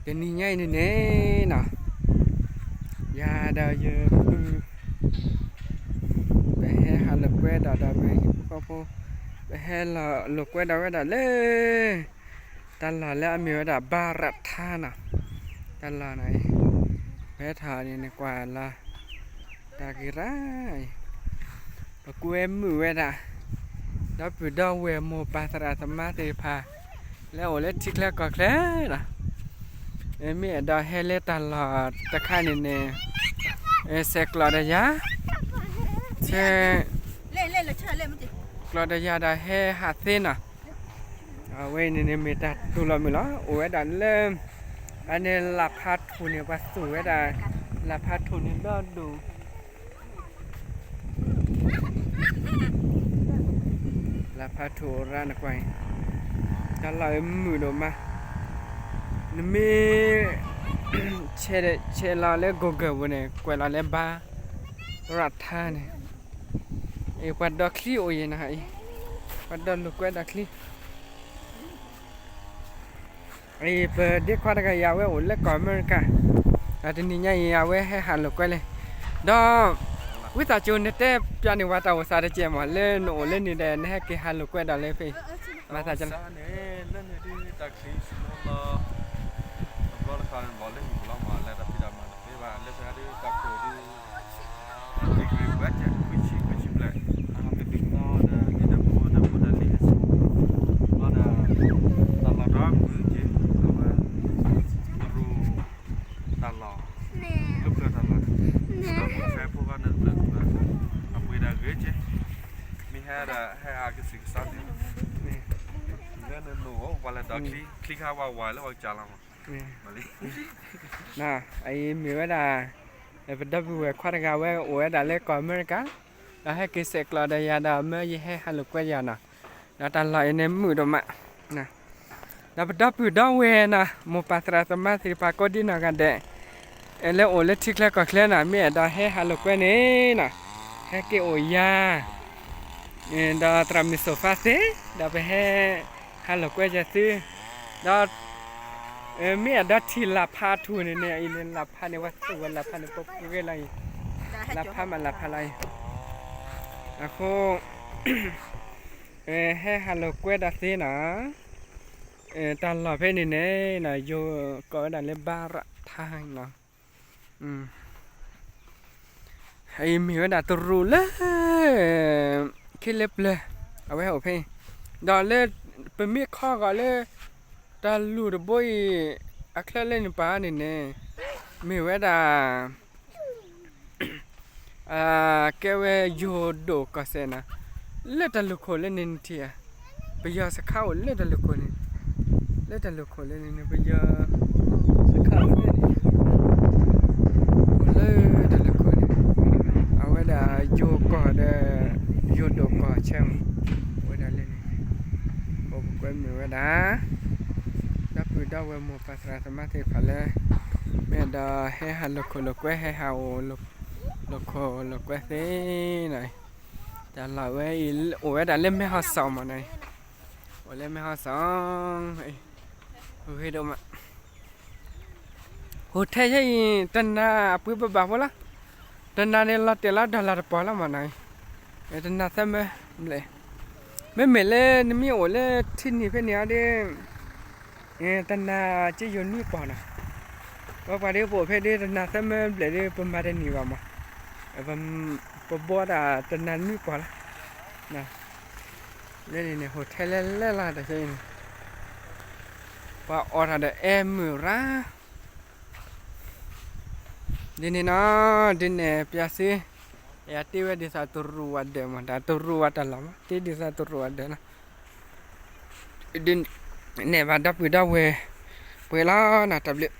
တနံၤညါအံၤန့ၣ်န့ၣ်နီၤ, ယၤဒီးယပုၢ် ပဟဲဟးလိာ်ကွဲဒီး ဒီးပဟံၣ်ဖိဃီဖိ ပဟဲလီၤလိာ်ကွဲဒီးဝဲဒၣ်လၢ တၢ်လီၢ်လၢအမ့ၢ်ဝဲဒၣ် ဘါရထါနီၤ, တၢ်လီၢ်န့ၣ် ပဟဲထီၣ်န့ၣ်န့ၣ် ကွၢ်လီၤ တၢ်ဂ့ၤရၣ်အံၤ ပကွဲမုာ်ဝဲဒၣ် ဒီပုၢ်ဒီဝဲၢ်မိၢ်ပၢ်သရၣ်သမါသ့ၣ်တဖၣ် လၢအအိၣ်လၢထံချၢကီၢ်ချၢနီၤ, မ့ၢ်အဲၣ်ဒိးဟဲလၢတၢ်လီၢ်တခါန့ၣ်န့ၣ် ဆဲးကျိးဒီးယၤ ဆဲး ကျိးဒီးယၤဒီးဟဲဟးသ့နီၤ, အဝဲအံၤန့ၣ်န့ၣ်မ့ၢ်တၢ်တူၢ်လိာ်မုာ်လီၤ. အိၣ်ဝဲဒၣ်လၢ အန့ၣ်လၢ်ဖးထူၣ်န့ၣ် ပှၤသူၣ်ဝဲဒၣ် လၢ်ဖးထူၣ်န့ၣ်ဒီဒူၣ် လၢ်ဖးထူၣ်အိၣ်ရၣ်နကွၢ်အံၤ တၢ်လီၢ်အံၤမုာ်ဒိၣ်မး, နမ့ၢ် ဆဲးလီၤလၢ Google ပူၤန့ၣ် ကွဲးလီၤလၢ ဘါရထါန့ၣ် အံၤ ပှၤဒီးချံအိၣ်ယံၤနီၤအံၤ, ပှၤဒီးလိာ်ကွဲဒီးချံ အံၤ ပဒ့ခွါတဂၤအံၤ အဝဲအိၣ်လၢကီၢ်အမဲရကၤ, ဒီးတနံၤညါအံၤ အဝဲဟဲဟးလိာ်ကွဲလဲၣ်, ဒီး ဝံသးစူၤ နတဲပျးန့ၢ်ဝဲတၢ်အိၣ်သးတကဲးမး လၢနအိၣ်လၢန့ၣ်ဒီး နဟဲက့ၤဟးလိာ်ကွဲဒီးလၢဖဲအံၤ, မၤသးကလီၤ န့ၣ် လၢန့ၣ်ဒုးတၢ်ချံစံမိလီၤ တဘျီတခါန့ၣ် ဘၣ်လၢဟံၣ်ပူၤလီၤမး လၢတၢ်ဖံးတၢ်မၤတသ့ဘၣ် လၢဖဲဒုးတၢ်ခိၣ်ဒုး တၢ်ချံဂ့ၤပှဲၤကဲ ခွံဆံ ခွံဆံဘျဲၣ် အမ့ၢ်ဒုးသီဒီး ဒ်တၢ်ဖိဒီးဖိတၢ်လံၤဟဲဆူ ဘၣ်ဒီး တၢ်လီၢ်ဒီးမုာ်က့ၤ အဝဲ တရူး တၢ်လီၢ် လၢပျၢၤတၢ်လီၢ်န့ၣ် ဒီးဖဲဖိဂီၢ်န့ၣ်တဖျၢၣ်တဖျၢၣ် အပှ့ၤဒၣ်ဂ့ၤက့ၤ မ့ၢ်ဟဲဒၣ်ဟဲအါကစံးကစၢ်န့ၣ် လၢနနိၣ်အိၣ်ပှၤလဲၤဒီးချံ ချံခါဝါဝါလၢအီၣ်ကၢ်လီၤမး မ့ၢ်လံ အံၤမ့ၢ်ဝဲဒၣ် ပဒီပုၢ်ဝဲၢ်ခွါတဂၤဝဲအိၣ်ဝဲဒၣ်လၢကီၢ်အမဲရကၤ ဒီးဟဲက့ၤဆဲးကျိးဒီးယၤဒီးမၢယဟဲဟးလိာ်ကွဲယၤနီၤ, ဒီးတၢ်လီၢ်အံၤန့ၣ်မုာ်ဒိၣ်မး, ဒီးပဒီပုၢ်ဒီဝဲၢ်နီၤ မိၢ်ပၢ်သရၣ်သမါသ့ၣ်တဖၣ်ကိးဒံနီၢ်ဂၤဒဲး လၢအိၣ်လၢထံချၢကီၢ်ချၢနီၤ မ့ၢ်အဲၣ်ဒိးဟဲဟးလိာ်ကွဲန့ၣ်နီၤ ဟဲက့ၤအိၣ်ယၤ ဒီးသရၣ်မုၣ်စိၤဖါသ့ ဒီးပဟဲ ဟးလိာ်ကွဲယၤသု ဒီး မ့ၢ်အဲၣ်ဒိးထံၣ်လၢ်ဖးထူၣ်န့ၣ်န့ၣ် အံၤန့ၣ်လၢ်ဖးန့ၣ် ပှၤသူၣ်ဝဲလၢ်ဖးန့ၣ် ပပှ့ၤလီၤအံၤ လၢ်ဖးမးလၢ်ဖးလီၤအံၤ အဃိ ဟဲဟးလိာ်ကွဲဒီးသ့နီၤ တၢ်လီၢ်ဖဲန့ၣ်န့ၣ် ယိၤကိးဝဲဒၣ်လၢဘါရထါနီၤ အံၤမ့ၢ်ဝဲဒၣ်တရူးလၢ ခ့လၢပျၢၤ အဝဲဟဲအိၣ်ဖဲအံၤ ဒီးလၢ ပမ့ၢ်ခီဂီၤလၢ တၢ်လူၢ်တဘိအံၤ အချၢလၢနပၤန့ၣ်န့ၣ် မ့ၢ်ဝဲဒၣ် ကဲဝဲယိၤဒိၣ်ကီၢ်စဲၣ်နီၤ လၢတၢ်လူၢ်ခိၣ်လၢန့ၣ်နထံၣ်ဧါ ပယီၤစခါအိၣ်လၢတၢ်လူၢ်ခိၣ်န့ၣ် လၢတၢ်လူၢ်ခိၣ်လၢန့ၣ်န့ၣ် ပယီၤစခါအိၣ်လၢန့ၣ် အိၣ်လၢတၢ်လူၢ်ခိၣ်န့ၣ် အဝဲဒၣ်ယိၤကီၢ်ဒီး ယိၤဒိၣ်ကီၢ်ဆၢမး အိၣ်ဝဲဒၣ်လၢန့ၣ် အိၣ်ပကွဲမုာ်ဝဲဒၣ် ဒီပုၢ်ဒီဝဲၢ်မိၢ်ပၢ်သရၣ်သမါသ့ၣ်တဖၣ်လၢ မ့ၢ်အဲၣ်ဒိးဟဲဟးလိာ်ခိၣ်လိာ်ကွဲ ဟဲဟးအိၣ်လိာ်ခိၣ်လိာ်ကွဲသ့နီၤ တၢ်လီၢ်ဝဲအံၤ အိၣ်ဝဲဒၣ်လၢမဲၢ်ဟီၣ်စီၣ်မးနီၤ အိၣ်လၢမဲၢ်ဟီၣ်စီၣ် ဂ့ၤဒိၣ်မး ဟိၣ်ထဲယဲအံၤ တနၤအပှ့ၤဘၣ်ဘၣ်ဖိလီၤ တနၤန့ၣ်လီၤတဲာ်လီၤဒီးလီၤတပီၤလီၤမးနီၤ တနၤသၢမၢဘျဲၣ် မ့မ့ၢ်လၢနမ့ၢ်အိၣ်လၢထံနံၤဖဲန့ၣ်အီၤဒီး တနၤက့ယိၤနွံပီၤနီၤ ပပှၤဒ်ပအိၣ်ဖဲဒ်တနၤသၢမၢဘျဲၣ်ဒ် ပမၤတန့ၢ်ဘၣ်မး ပဘီဒၣ်တနၤနွံပီၤလီၤ လၢန့ၣ်န့ၣ် ဟိၣ်ထဲလဲၣ်လဲၣ်လီၤတၢ်ခဲအံၤန့ၣ် ပှၤအီၣ်တၢ်ဒီးအဲၣ်မုာ်ရၣ် ဒ်န့ၣ်နီၤ ဒ်န့ၣ်ပျးစ့ ယတ့ဝဲဒ်သိးတရူးဝဲဒၢးမး တၢ်တရူးဝဲတၢ်လီၢ်မး တ့ဒ်သိးတရူးဝဲဒၢးနီၤ ဒ်န့ၣ်ဘၣ်ဒီပုၢ်ဒီဝဲၢ် ပှဲၤလီၤနီၤ တၢ်ဘျုး